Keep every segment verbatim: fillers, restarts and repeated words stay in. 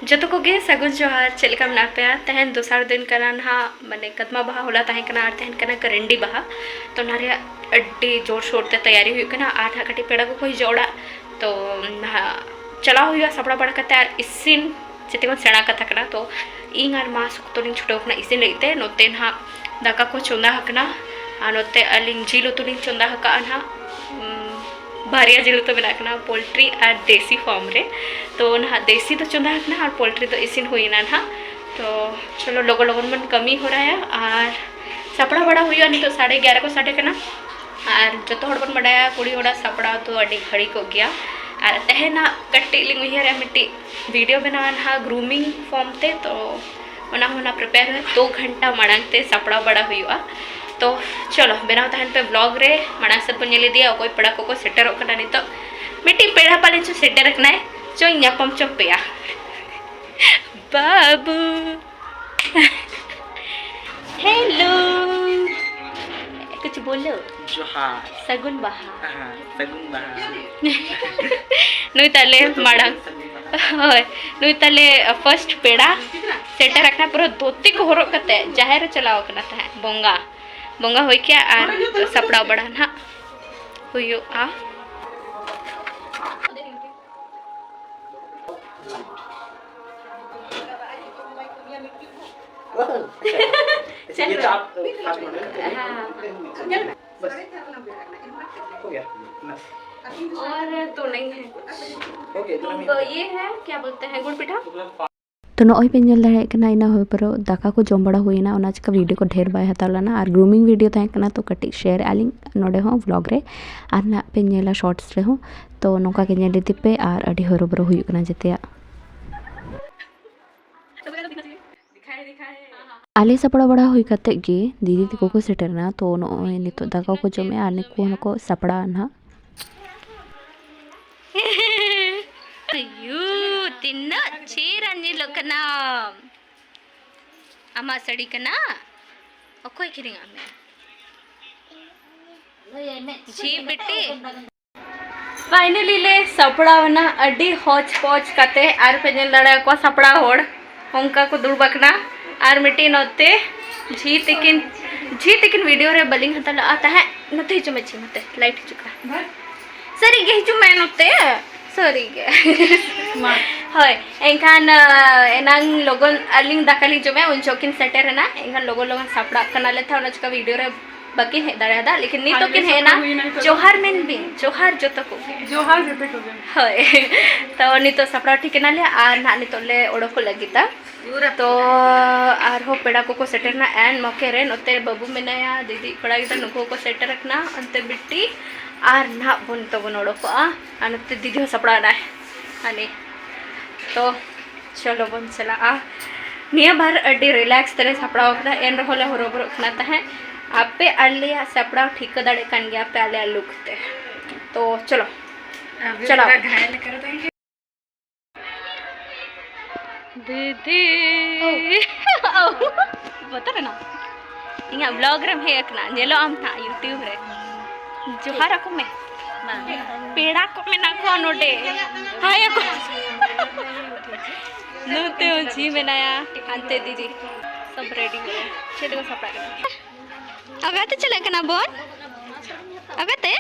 ᱡᱚᱛᱚ ᱠᱚᱜᱮ ᱥᱟᱹᱜᱩᱱ ᱡᱚᱦᱟᱨ᱾ ᱪᱮᱫ ᱞᱮᱠᱟ ᱢᱮᱱᱟᱜ ᱯᱮᱭᱟ? ᱛᱮᱦᱮᱧ ᱫᱚᱥᱟᱨ ᱫᱤᱱ ᱠᱟᱱᱟ ᱱᱟᱦᱟᱜ, ᱢᱟᱱᱮ ᱠᱟᱫᱢᱟ ᱵᱟᱦᱟ ᱦᱚᱞᱟ ᱛᱟᱦᱮᱸ ᱠᱟᱱᱟ ᱟᱨ ᱛᱮᱦᱮᱧ ᱠᱟᱱᱟ ᱠᱟᱨᱟᱱᱰᱤ ᱵᱟᱦᱟ᱾ ᱛᱚ ᱚᱱᱟ ᱨᱮᱭᱟᱜ ᱟᱹᱰᱤ ᱡᱳᱨ ᱥᱳᱨ ᱛᱮ ᱛᱮᱭᱟᱨᱤ ᱦᱩᱭᱩᱜ ᱠᱟᱱᱟ ᱟᱨ ᱱᱟᱦᱟᱜ ᱠᱟᱹᱴᱤᱡ ᱯᱮᱲᱟ ᱠᱚᱠᱚ ᱦᱤᱡᱩᱜᱼᱟ ᱚᱲᱟᱜ᱾ ᱛᱚ ᱱᱟᱦᱟᱜ ᱪᱟᱞᱟᱣ ᱦᱩᱭᱩᱜᱼᱟ ᱥᱟᱯᱲᱟᱣ ᱵᱟᱲᱟ ᱠᱟᱛᱮ ᱟᱨ ᱤᱥᱤᱱ ᱡᱮᱛᱮ ᱠᱷᱚᱱ ᱥᱮᱬᱟ ᱠᱟᱛᱷᱟ ᱠᱟᱱᱟ᱾ ᱛᱚ ᱤᱧ ᱟᱨ ᱢᱟ ᱥᱚᱠᱛᱚ ᱞᱤᱧ ᱪᱷᱩᱴᱟᱹᱣ ᱠᱟᱱᱟ ᱤᱥᱤᱱ ᱞᱟᱹᱜᱤᱫ ᱛᱮ᱾ ᱱᱚᱛᱮ ᱱᱟᱦᱟᱜ ᱫᱟᱠᱟ ᱠᱚ ᱪᱚᱸᱫᱟ ᱟᱠᱟᱱᱟ ᱟᱨ ᱱᱚᱛᱮ ᱟᱹᱞᱤᱧ ᱡᱤᱞ ᱩᱛᱩ ᱞᱤᱧ ᱪᱚᱸᱫᱟ ᱟᱠᱟᱫᱼᱟ ᱱᱟᱦᱟᱜ᱾ ᱩᱢ, ᱵᱟᱨᱭᱟ ᱡᱤᱞ ᱩᱛᱩ ᱵᱮᱱᱟᱜ ᱠᱟᱱᱟ, ᱯᱳᱞᱴᱨᱤ ᱟᱨ ᱫᱮᱥᱤ ᱯᱷᱟᱨᱢ ᱨᱮ᱾ ᱛᱚ ᱱᱟᱦᱟᱜ ᱫᱮᱥᱤ ᱫᱚ ᱪᱚᱸᱫᱟ ᱟᱠᱟᱱᱟ ᱟᱨ ᱯᱳᱞᱴᱨᱤ ᱫᱚ ᱤᱥᱤᱱ ᱦᱩᱭᱱᱟ ᱱᱟᱦᱟᱜ᱾ ᱛᱚ ᱪᱚᱞᱚ ᱞᱚᱜᱚᱱ ᱞᱚᱜᱚᱱ ᱵᱚᱱ ᱠᱟᱹᱢᱤ ᱦᱚᱨᱟᱭᱟ ᱟᱨ ᱥᱟᱯᱲᱟᱣ ᱵᱟᱲᱟ ᱦᱩᱭᱩᱜᱼᱟ᱾ ᱱᱤᱛᱚᱜ ᱥᱟᱲᱮ ᱮᱜᱟᱨᱚ ᱠᱚ ᱥᱟᱰᱮ ᱠᱟᱱᱟ᱾ ᱟᱨ ᱡᱚᱛᱚ ᱦᱚᱲ ᱵᱚᱱ ᱵᱟᱰᱟᱭᱟ ᱠᱩᱲᱤ ᱦᱚᱲᱟᱜ ᱥᱟᱯᱲᱟᱣ ᱫᱚ ᱟᱹᱰᱤ ᱜᱷᱟᱹᱲᱤᱠᱚᱜ ᱜᱮᱭᱟ᱾ ᱟᱨ ᱛᱮᱦᱮᱧᱟᱜ ᱠᱟᱹᱴᱤᱡ ᱞᱤᱧ ᱩᱭᱦᱟᱹᱨᱮᱜᱼᱟ ᱢᱤᱫᱴᱤᱡ ᱵᱷᱤᱰᱤᱭᱳ ᱵᱮᱱᱟᱣᱟ ᱱᱟᱦᱟᱜ ᱜᱨᱩᱢᱤᱝ ᱯᱷᱚᱨᱢ ᱛᱮ, ᱛᱚ ᱚᱱᱟ ᱦᱚᱸ ᱚᱱᱟ ᱯᱨᱤᱯᱮᱭᱟᱨ ᱦᱩᱭᱩᱜᱼᱟ, ᱫᱩ ᱜᱷᱚᱱᱴᱟ ᱢᱟᱲᱟᱝ ᱛᱮ ᱥᱟᱯᱲᱟᱣ ᱵᱟᱲᱟ ᱦᱩᱭᱩᱜᱼᱟ᱾ ᱛᱚ ᱪᱚᱞᱚ ᱵᱮᱱᱟᱣ ᱛᱟᱦᱮᱱ ᱯᱮ ᱵᱞᱚᱜ ᱨᱮ, ᱢᱟᱲᱟᱝ ᱥᱮᱫ ᱵᱚᱱ ᱧᱮᱞ ᱤᱫᱤᱭᱟ ᱚᱠᱚᱭ ᱯᱮᱲᱟ ᱠᱚᱠᱚ ᱥᱮᱴᱮᱨᱚᱜ ᱠᱟᱱᱟ ᱱᱤᱛᱚᱜ᱾ ᱢᱤᱫᱴᱤᱡ ᱯᱮᱲᱟ ᱯᱟᱞᱮ ᱪᱚ ᱥᱮᱴᱮᱨ ᱟᱠᱟᱱᱟᱭ, ᱪᱚᱧ ᱧᱟᱯᱟᱢ ᱪᱚ ᱯᱮᱭᱟ᱾ ᱵᱟᱹᱵᱩ᱾ ᱦᱮᱞᱳ᱾ ᱠᱩᱪ ᱵᱳᱞᱳ᱾ ᱡᱚᱦᱟᱨ᱾ ᱥᱟᱹᱜᱩᱱ ᱵᱟᱦᱟ᱾ ᱦᱮᱸ, ᱥᱟᱹᱜᱩᱱ ᱵᱟᱦᱟ᱾ ᱱᱩᱭ ᱛᱟᱞᱮ ᱢᱟᱲᱟᱝ᱾ ᱦᱳᱭ, ᱱᱩᱭ ᱛᱟᱞᱮ ᱯᱷᱟᱨᱥᱴ ᱯᱮᱲᱟ ᱥᱮᱴᱮᱨ ᱟᱠᱟᱱᱟ, ᱯᱩᱨᱟᱹ ᱫᱷᱩᱛᱤ ᱠᱚ ᱦᱚᱨᱚᱜ ᱠᱟᱛᱮ ᱡᱟᱦᱮᱨ ᱨᱮ ᱪᱟᱞᱟᱣ ᱟᱠᱟᱱᱟ ᱛᱟᱦᱮᱸᱫ᱾ ᱵᱚᱸᱜᱟ, ᱵᱚᱸᱜᱟ ᱦᱩᱭ ᱠᱮᱜᱼᱟ ᱟᱨ ᱱᱤᱛᱚᱜ ᱥᱟᱯᱲᱟᱣ ᱵᱟᱲᱟ ᱱᱟᱦᱟᱜ ᱦᱩᱭᱩᱜᱼᱟ᱾ ये तो आप, आप बस। हो गया, बस। और तो नहीं है। हो गया, इतना तो ये है, क्या बोलते हैं, गुड़ पीठा। ᱛᱚ ᱱᱚᱜᱼᱚᱭ ᱯᱮ ᱧᱮᱞ ᱫᱟᱲᱮᱭᱟᱜ ᱠᱟᱱᱟ, ᱤᱱᱟᱹ ᱦᱩᱭ ᱯᱚᱨᱮ ᱫᱟᱠᱟ ᱠᱚ ᱡᱚᱢ ᱵᱟᱲᱟ ᱦᱩᱭᱱᱟ, ᱚᱱᱟ ᱪᱤᱠᱟ ᱵᱷᱤᱰᱤᱭᱳ ᱠᱚ ᱰᱷᱮᱨ ᱵᱟᱭ ᱦᱟᱛᱟᱣ ᱞᱮᱱᱟ᱾ ᱟᱨ ᱜᱨᱩᱢᱤᱝ ᱵᱷᱤᱰᱤᱭᱳ ᱛᱟᱦᱮᱸ ᱠᱟᱱᱟ, ᱛᱚ ᱠᱟᱹᱴᱤᱡ ᱥᱮᱭᱟᱨ ᱮᱜᱼᱟ ᱞᱤᱧ ᱱᱚᱰᱮ ᱦᱚᱸ ᱵᱞᱚᱜ ᱨᱮ, ᱟᱨ ᱱᱟᱜ ᱯᱮ ᱧᱮᱞᱟ ᱥᱚᱨᱴᱥ ᱨᱮᱦᱚᱸ᱾ ᱛᱚ ᱱᱚᱝᱠᱟ ᱜᱮ ᱧᱮᱞ ᱤᱫᱤ ᱯᱮ, ᱟᱨ ᱟᱹᱰᱤ ᱦᱚᱨᱚᱵᱚᱨᱚ ᱦᱩᱭᱩᱜ ᱠᱟᱱᱟ ᱡᱮᱛᱮᱭᱟᱜ᱾ ᱟᱞᱮ ᱥᱟᱯᱲᱟᱣ ᱵᱟᱲᱟ ᱦᱩᱭ ᱠᱟᱛᱮᱫ ᱜᱮ ᱫᱤᱫᱤ ᱛᱟᱠᱚ ᱠᱚ ᱥᱮᱴᱮᱨ ᱮᱱᱟ᱾ ᱛᱚ ᱱᱚᱜᱼᱚᱭ ᱱᱤᱛᱚᱜ ᱫᱟᱠᱟ ᱠᱚ ᱡᱚᱢᱮᱜᱼᱟ ᱟᱨ ᱱᱩᱠᱩ ᱦᱚᱸᱠᱚ ᱥᱟᱯᱲᱟᱜᱼᱟ ᱱᱟᱦᱟᱜ᱾ ᱟᱭᱩ, ᱛᱤᱱᱟᱹᱜ ᱪᱮᱦᱨᱟ ᱧᱮᱞᱚᱜ ᱠᱟᱱᱟᱢ᱾ ᱟᱢᱟᱜ ᱥᱟᱹᱲᱤ ᱠᱟᱱᱟ? ᱚᱠᱚᱭ ᱠᱤᱨᱤᱧ ᱟᱫ ᱢᱮᱭᱟ? ᱡᱷᱤ ᱵᱤᱴᱤ᱾ Finally ᱞᱮ ᱥᱟᱯᱲᱟᱣ ᱮᱱᱟ ᱟᱹᱰᱤ ᱦᱚᱪ ᱯᱚᱪ ᱠᱟᱛᱮ, ᱟᱨ ᱯᱮ ᱧᱮᱞ ᱫᱟᱲᱮᱭᱟᱠᱚᱣᱟ ᱥᱟᱯᱲᱟᱣ ᱦᱚᱲ ᱚᱱᱠᱟ ᱠᱚ ᱫᱩᱲᱩᱵ ᱟᱠᱟᱱᱟ᱾ ᱟᱨ ᱢᱤᱫᱴᱤᱡ ᱱᱚᱛᱮ ᱡᱷᱤ ᱛᱤᱠᱤᱱ, ᱡᱷᱤ ᱛᱤᱠᱤᱱ video ᱨᱮ ᱵᱟᱹᱞᱤᱧ ᱦᱟᱛᱟᱣ ᱞᱟᱜᱼᱟ ᱛᱟᱦᱮᱸᱫ᱾ ᱱᱚᱛᱮ ᱦᱤᱡᱩᱜ ᱢᱮ ᱡᱷᱤ, ᱱᱚᱛᱮ light ᱦᱤᱡᱩᱜ ᱠᱟᱱᱟ᱾ ᱥᱟᱹᱨᱤ ᱜᱮ ᱦᱤᱡᱩᱜ ᱢᱮ ᱱᱚᱛᱮ, ᱥᱟᱹᱨᱤ ᱜᱮ᱾ ᱢᱟ᱾ ᱦᱳᱭ, ᱮᱱᱠᱷᱟᱱ, ᱟ, ᱮᱱᱟᱝ ᱞᱚᱜᱚᱱ ᱟᱹᱞᱤᱧ ᱫᱟᱠᱟ ᱞᱤᱧ ᱡᱚᱢᱮᱫ, ᱩᱱ ᱡᱚᱦᱚᱜ ᱠᱤᱱ ᱥᱮᱴᱮᱨ ᱮᱱᱟ᱾ ᱮᱱᱠᱷᱟᱱ ᱞᱚᱜᱚᱱ ᱞᱚᱜᱚᱱ ᱥᱟᱯᱲᱟᱜ ᱠᱟᱱᱟᱞᱮ ᱛᱟᱦᱮᱸ, ᱚᱱᱟ ᱪᱤᱠᱟ video ᱨᱮ ᱵᱟᱹᱠᱤᱱ ᱦᱮᱡ ᱫᱟᱲᱮᱭᱟᱫᱟ, ᱞᱮᱠᱤᱱ ᱱᱤᱛᱚᱜ ᱟᱞᱮ ᱠᱤᱱ ᱦᱮᱡ ᱮᱱᱟ᱾ ᱥᱟᱯᱲᱟᱣ ᱦᱩᱭᱱᱟ ᱱᱤᱛᱚᱜ ᱫᱚ᱾ ᱡᱚᱦᱟᱨ ᱢᱮᱱ ᱵᱤᱱ, ᱡᱚᱦᱟᱨ ᱡᱚᱛᱚ ᱠᱚᱜᱮ᱾ ᱡᱚᱦᱟᱨ ᱡᱚᱛᱚ ᱠᱚᱜᱮ᱾ ᱦᱳᱭ᱾ ᱛᱚ ᱱᱤᱛᱚᱜ ᱥᱟᱯᱲᱟᱣ ᱴᱷᱤᱠ ᱮᱱᱟᱞᱮ ᱟᱨ ᱱᱟᱦᱟᱜ ᱱᱤᱛᱚᱜ ᱞᱮ ᱚᱰᱚᱠᱚᱜ ᱞᱟᱹᱜᱤᱫ ᱫᱟ᱾ ᱛᱚ ᱟᱨᱦᱚᱸ ᱯᱮᱲᱟ ᱠᱚᱠᱚ ᱥᱮᱴᱮᱨᱱᱟ ᱮᱱ ᱢᱚᱠᱮ ᱨᱮ᱾ ᱱᱚᱛᱮ ᱵᱟᱹᱵᱩ ᱢᱮᱱᱟᱭᱟ, ᱫᱤᱫᱤ ᱠᱚᱲᱟ ᱜᱤᱫᱽᱨᱟᱹ ᱱᱩᱠᱩ ᱦᱚᱸᱠᱚ ᱥᱮᱴᱮᱨ ᱟᱠᱟᱱᱟ, ᱚᱱᱛᱮ ᱵᱤᱴᱤ, ᱟᱨ ᱱᱟᱦᱟᱜ ᱵᱚᱱ ᱱᱤᱛᱚᱜ ᱵᱚᱱ ᱚᱰᱚᱠᱚᱜᱼᱟ᱾ ᱟᱨ ᱱᱚᱛᱮ ᱫᱤᱫᱤ ᱦᱚᱸ ᱥᱟᱯᱲᱟᱣ ᱮᱱᱟᱭ ᱦᱟᱱᱤ᱾ ᱛᱚ ᱪᱚᱞᱚ ᱵᱚᱱ ᱪᱟᱞᱟᱜᱼᱟ᱾ ᱱᱤᱭᱟᱹ ᱵᱟᱨ ᱟᱹᱰᱤ relax ᱛᱮᱞᱮ ᱥᱟᱯᱲᱟᱣ ᱠᱟᱱᱟ, ᱮᱱ ᱨᱮᱦᱚᱸ ᱞᱮ ᱦᱚᱨᱚᱵᱚᱨᱚᱜ ᱠᱟᱱᱟ ᱛᱟᱦᱮᱸᱫ᱾ ᱟᱯᱮ ᱟᱞᱮᱭᱟᱜ ᱥᱟᱯᱲᱟᱣ ᱴᱷᱤᱠᱟᱹ ᱫᱟᱲᱮᱭᱟᱜ ᱠᱟᱱ ᱜᱮᱭᱟ ᱯᱮ ᱟᱞᱮᱭᱟᱜ look ᱛᱮ᱾ ᱛᱚ ᱪᱚᱞᱚ, ᱟᱵᱮ ᱪᱟᱞᱟᱣ᱾ ᱯᱩᱨᱟ ᱜᱷᱟᱭᱮᱞ ᱠᱟᱨ ᱫᱮᱸᱜᱮ᱾ ᱫᱤᱫᱤ᱾ ᱵᱚᱛᱚᱨ ᱮᱱᱟ? ᱤᱧᱟᱹᱜ vlog ᱨᱮᱢ ᱦᱮᱡ ᱟᱠᱟᱱᱟ, ᱧᱮᱞᱚᱜ ᱟᱢ ᱱᱟᱦᱟᱜ YouTube ᱨᱮ᱾ ᱡᱚᱦᱟᱨ ᱟᱠᱚ ᱢᱮ᱾ ᱵᱟᱝ᱾ ᱯᱮᱲᱟ ᱠᱚ ᱢᱮᱱᱟᱜ ᱠᱚᱣᱟ ᱱᱚᱰᱮ᱾ Hi ᱟᱠᱚ᱾ ᱱᱚᱛᱮ ᱦᱚᱸ ᱡᱷᱤ ᱢᱮᱱᱟᱭᱟ, ᱦᱟᱱᱛᱮ ᱫᱤᱫᱤ᱾ ᱥᱚᱵ ready ᱦᱩᱭᱩᱜᱼᱟ᱾ ᱪᱮᱫ ᱠᱚ ᱥᱟᱯᱲᱟᱜ ᱠᱟᱱᱟ? ᱚᱠᱟᱛᱮ ᱪᱟᱞᱟᱜ ᱠᱟᱱᱟ ᱵᱚᱱ? ᱚᱠᱟᱛᱮ?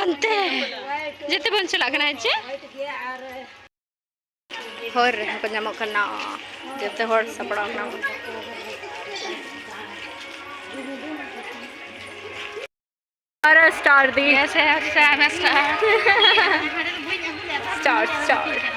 ᱚᱱᱛᱮ᱾ ᱡᱚᱛᱚ ᱵᱚᱱ ᱪᱟᱞᱟᱜ ᱠᱟᱱᱟ, ᱦᱮᱸ ᱪᱮ? ᱦᱚᱨ ᱨᱮᱦᱚᱸ ᱠᱚ ᱧᱟᱢᱚᱜ ᱠᱟᱱᱟ᱾ ᱡᱚᱛᱚ ᱦᱚᱲ ᱥᱟᱯᱲᱟᱣ ᱠᱟᱱᱟ ᱵᱚᱱ᱾ ᱟᱨ star ᱫᱤ᱾ Yes, yes, yes, star. Star, star.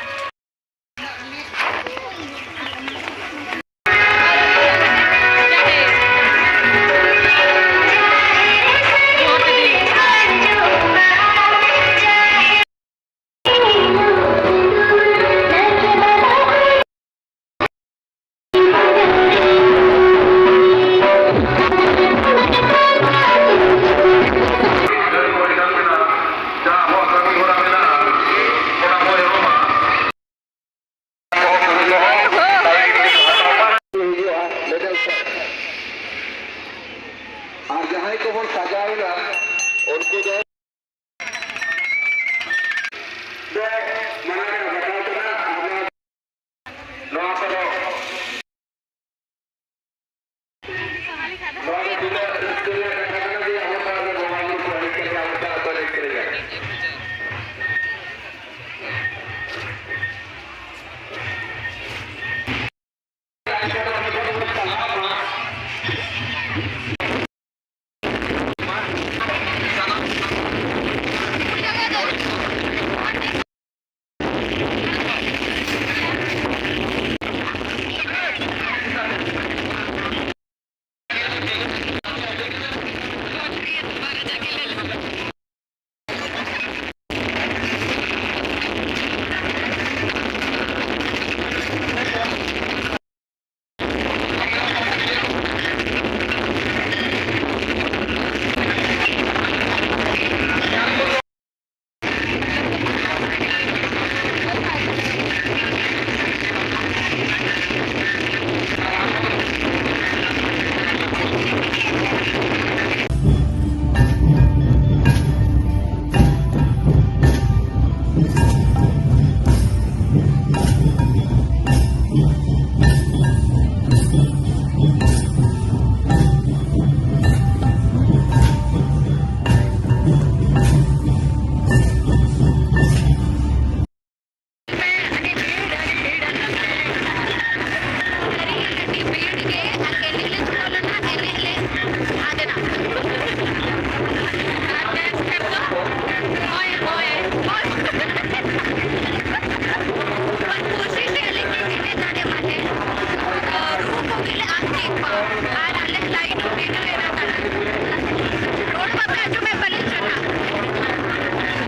ᱟᱨ ᱟᱞᱮ ᱞᱟᱭᱤᱱ ᱨᱮ ᱢᱮᱱᱟᱜ ᱞᱮ ᱨᱟᱠᱟᱵ ᱨᱳᱰ ᱵᱟᱯᱮ ᱟᱸᱡᱚᱢᱮᱫ ᱵᱟᱞᱮ ᱪᱟᱞᱟᱜ᱾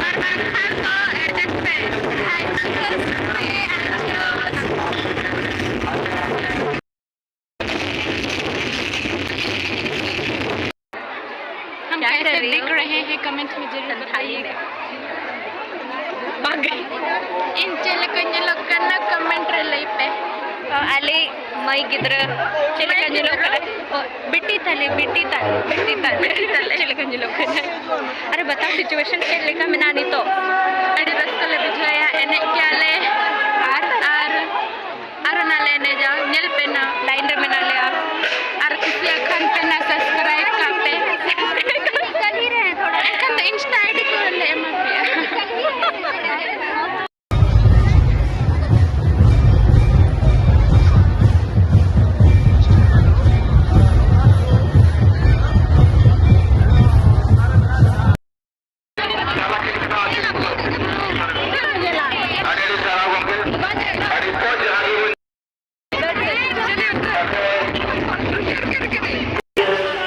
ᱟᱨ ᱵᱟᱝᱠᱷᱟᱱ ᱫᱚ ᱮᱰᱡᱟᱥᱴ ᱯᱮ᱾ ᱟᱸᱡᱚᱢ ᱯᱮ, ᱟᱸᱡᱚᱢ᱾ हम क्या कैसे कर रही हो? दिख रहे हैं, कमेंट में जरूर बताइएगा। ᱤᱧ ᱪᱮᱫ ᱞᱮᱠᱟᱧ ᱧᱮᱞᱚᱜ ᱠᱟᱱᱟ, ᱠᱚᱢᱮᱱᱴ ᱨᱮ ᱞᱟᱹᱭ ᱯᱮ᱾ ᱚ, ᱟᱞᱮ ᱢᱟᱹᱭ ᱜᱤᱫᱽᱨᱟᱹ ᱪᱮᱫ ᱞᱮᱠᱟ ᱧᱮᱞᱚᱜ ᱠᱟᱱᱟ? ᱚ, ᱵᱤᱴᱤ ᱛᱟᱞᱮ, ᱵᱤᱴᱤ ᱛᱟᱞᱮ, ᱵᱤᱴᱤ ᱛᱟᱞᱮ, ᱵᱤᱴᱤ ᱛᱟᱞᱮ᱾ ᱪᱮᱫ ᱞᱮᱠᱟ ᱧᱮᱞᱚᱜ ᱠᱟᱱᱟ? ᱟᱨᱮ ᱵᱟᱛᱟᱣ, ᱥᱤᱪᱩᱭᱮᱥᱚᱱ ᱪᱮᱫ ᱞᱮᱠᱟ ᱢᱮᱱᱟᱜᱼᱟ ᱱᱤᱛᱚᱜ? ᱟᱹᱰᱤ ᱨᱟᱹᱥᱠᱟᱹ ᱞᱮ ᱵᱩᱡᱷᱟᱹᱣᱮᱫᱼᱟ, ᱮᱱᱮᱡ ᱜᱮᱭᱟᱞᱮ᱾ ᱟᱨ, ᱟᱨ ᱟᱨᱚ ᱱᱟᱞᱮ ᱮᱱᱮᱡᱟ, ᱧᱮᱞ ᱯᱮ ᱱᱟ, ᱞᱟᱭᱤᱱ ᱨᱮ ᱢᱮᱱᱟᱜ ᱞᱮᱭᱟ᱾ ᱟᱨ ᱠᱩᱥᱤᱭᱟᱜ ᱠᱷᱟᱱ ᱯᱮ ᱱᱟ, ᱥᱟᱵᱥᱠᱨᱟᱭᱤᱵ ᱠᱟᱜ ᱯᱮ᱾ ᱮᱱᱠᱷᱟᱱ ᱫᱚ ᱤᱱᱥᱴᱟ ᱟᱭᱰᱤ ᱠᱚ ᱞᱮ ᱮᱢᱟ ᱯᱮᱭᱟ᱾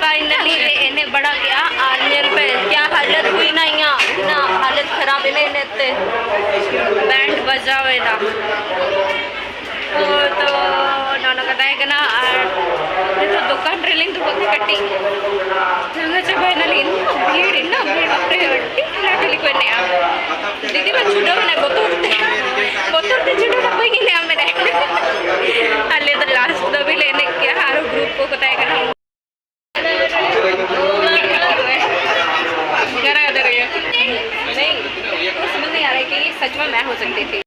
ᱯᱷᱟᱭᱱᱟᱞᱤ ᱞᱮ ᱮᱱᱮᱡ ᱵᱟᱲᱟ ᱠᱮᱜᱼᱟ ᱟᱨ ᱧᱮᱞ ᱯᱮ, ᱠᱭᱟ ᱦᱟᱞᱚᱛ ᱦᱩᱭᱱᱟ ᱤᱧᱟᱹᱜ, ᱤᱧᱟᱹᱜ ᱦᱟᱞᱚᱛ ᱠᱷᱟᱨᱟᱯ ᱮᱱᱟ ᱮᱱᱮᱡ ᱛᱮ᱾ ᱵᱮᱱᱰ ᱵᱟᱡᱟᱣ ᱮᱱᱟ᱾ ᱛᱚ, ᱛᱚ, ᱱᱚᱜᱼᱚ ᱱᱚᱝᱠᱟ ᱛᱟᱦᱮᱸ ᱠᱟᱱᱟ᱾ ᱟᱨ ᱱᱤᱛᱚᱜ ᱫᱚᱠᱟᱱ ᱨᱮᱞᱤᱧ ᱫᱩᱲᱩᱵ ᱠᱟᱱᱟ, ᱠᱟᱹᱴᱤᱡ ᱞᱟᱸᱜᱟ ᱪᱟᱵᱟᱭᱮᱱᱟᱞᱤᱧ᱾ ᱤᱱᱟᱹᱜ ᱵᱷᱤᱲ, ᱤᱱᱟᱹᱜ ᱵᱷᱤᱲ, ᱵᱟᱯᱨᱮ, ᱟᱹᱰᱤ ᱴᱷᱮᱞᱟ ᱴᱷᱮᱞᱤ ᱠᱚ ᱮᱱᱮᱡᱼᱟ᱾ ᱫᱤᱫᱤ ᱢᱟ ᱪᱷᱩᱰᱟᱹᱣ ᱮᱱᱟᱭ ᱵᱚᱛᱚᱨ ᱛᱮ, ᱵᱚᱛᱚᱨ ᱛᱮ ᱪᱷᱩᱰᱟᱹᱣ ᱮᱱᱟ, ᱵᱟᱹᱧ ᱮᱱᱮᱡᱼᱟ ᱢᱮᱱᱟᱭ᱾ ᱟᱞᱮ ᱫᱚ ᱞᱟᱥᱴ ᱫᱷᱟᱹᱵᱤᱡ ᱞᱮ ᱮᱱᱮᱡ ᱠᱮᱜᱼᱟ, ᱟᱨᱚ ᱜᱨᱩᱯ ᱠᱚᱠᱚ ᱛᱟᱦᱮᱸ ᱠᱟᱱᱟ᱾ नहीं, वो समझ नहीं आ रहा है कि ये सच में मैं हो सकती थी।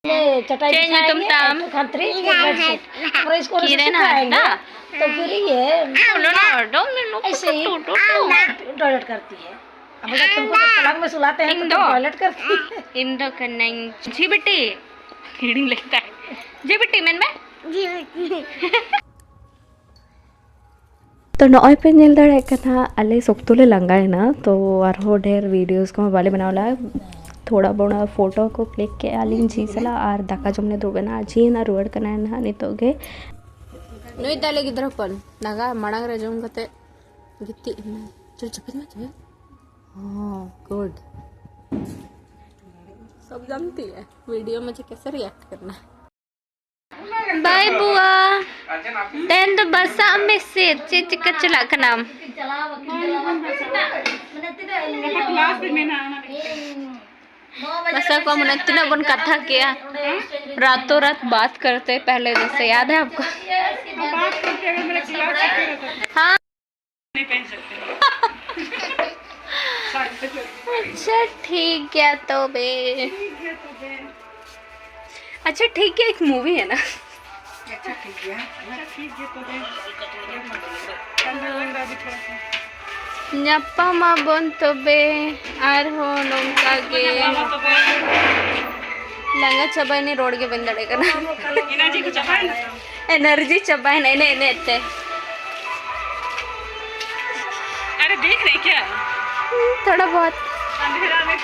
ये चटाई चेंज बिछाएंगे, तुम ताम। एक तो खंतरी, एक बेडशीट। और इसको ऐसे किरण सुखाएंगे। हंसता। तो फिर ये no, no, no, no, no, ऐसे ही टू, टू, टू। टॉयलेट करती है। अब अगर तुमको जब पलंग में सुलाते हैं तो इंदो। तुम टॉयलेट करती है। इंदो करना इंग-, जी बेटी। किरण लगता है। जी बेटी, मैंने ᱛᱚ ᱱᱚᱜᱼᱚᱭ ᱯᱮ ᱧᱮᱞ ᱫᱟᱲᱮᱭᱟᱜ ᱠᱟᱱᱟ, ᱟᱞᱮ ᱥᱚᱠᱛᱚ ᱞᱮ ᱞᱟᱸᱜᱟᱭᱮᱱᱟ᱾ ᱛᱚ ᱟᱨᱦᱚᱸ ᱰᱷᱮᱨ ᱵᱷᱤᱰᱤᱭᱳᱥ ᱠᱚᱦᱚᱸ ᱵᱟᱞᱮ ᱵᱮᱱᱟᱣ ᱞᱮᱫᱟ᱾ ᱛᱷᱚᱲᱟ ᱵᱚᱲᱟ ᱯᱷᱳᱴᱳ ᱠᱚ ᱠᱞᱤᱠ ᱠᱮᱜᱼᱟ ᱞᱤᱧ ᱡᱷᱤ ᱥᱟᱞᱟᱜ, ᱟᱨ ᱫᱟᱠᱟ ᱡᱚᱢ ᱞᱮ ᱫᱩᱲᱩᱵ ᱮᱱᱟ᱾ ᱡᱷᱤ ᱱᱟᱜ ᱨᱩᱣᱟᱹᱲ ᱠᱟᱱᱟᱭ ᱱᱟᱦᱟᱜ ᱱᱤᱛᱚᱜ ᱜᱮ᱾ ᱱᱩᱭ ᱛᱟᱞᱮ ᱜᱤᱫᱽᱨᱟᱹ ᱦᱚᱯᱚᱱ ᱫᱟᱠᱟ ᱢᱟᱲᱟᱝ ᱨᱮ ᱡᱚᱢ ᱠᱟᱛᱮ ᱜᱤᱛᱤᱡ ᱮᱱᱟᱭ᱾ ᱪᱚᱞ ᱪᱟᱯᱮᱫ ᱢᱮ, ᱪᱟᱯᱮᱫ ᱢᱮ᱾ ᱦᱚᱸ, ᱜᱩᱰ᱾ सब जानती है वीडियो में कैसे रिएक्ट करना है। ᱵᱟᱭ ᱵᱩᱣᱟ, ᱛᱮᱦᱮᱧ ᱫᱚ ᱵᱟᱥᱟᱜ ᱢᱮ ᱥᱮ ᱪᱮᱫ ᱪᱤᱠᱟᱹ ᱪᱟᱞᱟᱜ ᱠᱟᱱᱟᱢ? ᱵᱟᱥᱟ ᱠᱚ ᱢᱟᱱᱮ ᱛᱤᱱᱟᱹᱜ ᱵᱚᱱ ᱠᱟᱛᱷᱟ ᱠᱮᱜᱼᱟ, ᱨᱟᱛᱳ ᱨᱟᱛ ᱵᱟᱛ ᱠᱟᱨᱛᱮ ᱯᱮᱦᱞᱮ ᱡᱮᱥᱮ ᱭᱟᱫ ᱦᱟᱭ ᱟᱯᱠᱳ? हाँ। अच्छा ठीक है तो बे। अच्छा ठीक है, एक मूवी है ना। अच्छा ठीक है। ᱧᱟᱯᱟᱢ ᱟᱵᱚᱱ ᱛᱚᱵᱮ ᱟᱨᱦᱚᱸ ᱱᱚᱝᱠᱟ ᱜᱮ᱾ ᱞᱟᱸᱜᱟ ᱪᱟᱵᱟᱭᱮᱱᱟᱹᱧ, ᱨᱚᱲ ᱜᱮ ᱵᱟᱹᱧ ᱫᱟᱲᱮᱭᱟᱜ ᱠᱟᱱᱟ᱾ ᱮᱱᱟᱨᱡᱤ ᱪᱟᱵᱟᱭᱮᱱᱟ ᱮᱱᱮᱡ ᱮᱱᱮᱡ ᱛᱮ᱾ अरे देख रहे क्या? थोड़ा बहुत। अंधेरा में।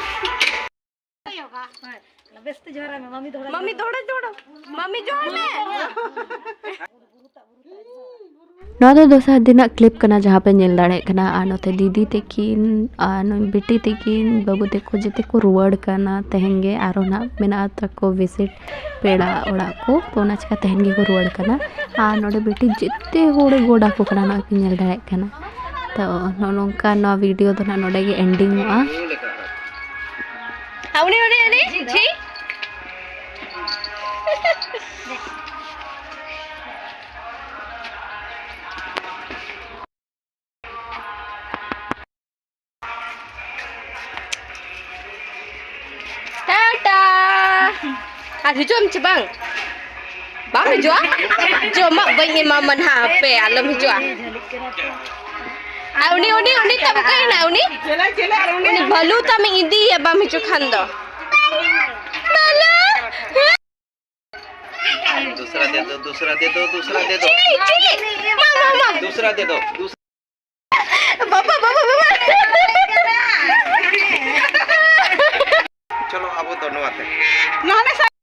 ᱢᱟᱢᱤ ᱫᱚᱦᱲᱟ ᱫᱚᱦᱲᱟ, ᱢᱟᱢᱤ ᱡᱚᱦᱟᱨ ᱢᱮ᱾ ᱱᱚᱣᱟ ᱫᱚ ᱫᱚᱥᱟᱨ ᱫᱤᱱᱟᱜ ᱠᱞᱤᱯ ᱠᱟᱱᱟ, ᱡᱟᱦᱟᱸ ᱯᱮ ᱧᱮᱞ ᱫᱟᱲᱮᱭᱟᱜ ᱠᱟᱱᱟ᱾ ᱟᱨ ᱱᱚᱛᱮ ᱫᱤᱫᱤ ᱛᱟᱹᱠᱤᱱ ᱟᱨ ᱱᱩᱭ ᱵᱤᱴᱤ ᱛᱟᱹᱠᱤᱱ, ᱵᱟᱹᱵᱩ ᱛᱟᱠᱚ ᱡᱮᱛᱮ ᱠᱚ ᱨᱩᱣᱟᱹᱲ ᱠᱟᱱᱟ ᱛᱮᱦᱮᱧ ᱜᱮ᱾ ᱟᱨᱚ ᱱᱟᱜ ᱢᱮᱱᱟᱜ ᱛᱟᱠᱚ ᱵᱷᱤᱡᱤᱴ ᱯᱮᱲᱟ ᱚᱲᱟᱜ ᱠᱚ, ᱛᱚ ᱚᱱᱟ ᱪᱤᱠᱟ ᱛᱮᱦᱮᱧ ᱜᱮᱠᱚ ᱨᱩᱣᱟᱹᱲ ᱠᱟᱱᱟ᱾ ᱟᱨ ᱱᱚᱰᱮ ᱵᱤᱴᱤ ᱡᱮᱛᱮ ᱦᱚᱲᱮ ᱜᱚᱰ ᱟᱠᱚ ᱠᱟᱱᱟ, ᱱᱚᱜᱼᱚᱭ ᱯᱮ ᱧᱮᱞ ᱫᱟᱲᱮᱭᱟᱜ ᱠᱟᱱᱟ᱾ ᱛᱚ ᱱᱚᱜᱼᱚ ᱱᱚᱝᱠᱟ ᱱᱚᱣᱟ ᱵᱷᱤᱰᱤᱭᱳ ᱫᱚ ᱱᱟᱜ ᱱᱚᱰᱮ ᱜᱮ ᱮᱱᱰᱤᱝᱚᱜᱼᱟ᱾ ᱟᱣᱱᱤ, ᱟᱣᱱᱤ, ᱟᱣᱱᱤ, ᱡᱷᱤ᱾ ᱴᱟᱴᱟ। ᱟᱨ ᱦᱤᱡᱩᱜ ᱟᱢ ᱪᱮ ᱵᱟᱝ? ᱵᱟᱢ ᱦᱤᱡᱩᱜᱼᱟ? ᱡᱚᱢᱟᱜ ᱵᱟᱹᱧ ᱮᱢᱟᱢᱟ ᱱᱟᱦᱟᱜ, ᱦᱟᱯᱮ ᱟᱞᱚᱢ ᱦᱤᱡᱩᱜᱼᱟ᱾ ᱟᱨ ᱩᱱᱤ, ᱩᱱᱤ, ᱩᱱᱤ ᱛᱟᱢ ᱚᱠᱟᱭᱮᱱᱟ ᱩᱱᱤ? ᱩᱱᱤ ᱵᱷᱟᱹᱞᱩ ᱛᱟᱢ ᱤᱧ ᱤᱫᱤᱭᱮᱭᱟ, ᱵᱟᱢ ᱦᱤᱡᱩᱜ ᱠᱷᱟᱱ ᱫᱚ᱾ ᱵᱷᱟᱹᱞᱩ! दूसरा दे दो, दूसरा दे दो, दूसरा दे दो। ᱪᱤᱞᱤ, ᱪᱤᱞᱤ? ᱢᱟ, ᱢᱟ, ᱢᱟ᱾ दूसरा दे दो, दूसरा। ᱵᱟᱵᱟ, ᱵᱟᱵᱟ, ᱵᱟᱵᱟ᱾ ᱪᱚᱞᱚ, ᱟᱵᱚ ᱫᱚ ᱱᱚᱣᱟ ᱛᱮ᱾ ᱱᱚᱣᱟ ᱢᱮ ᱥᱟ-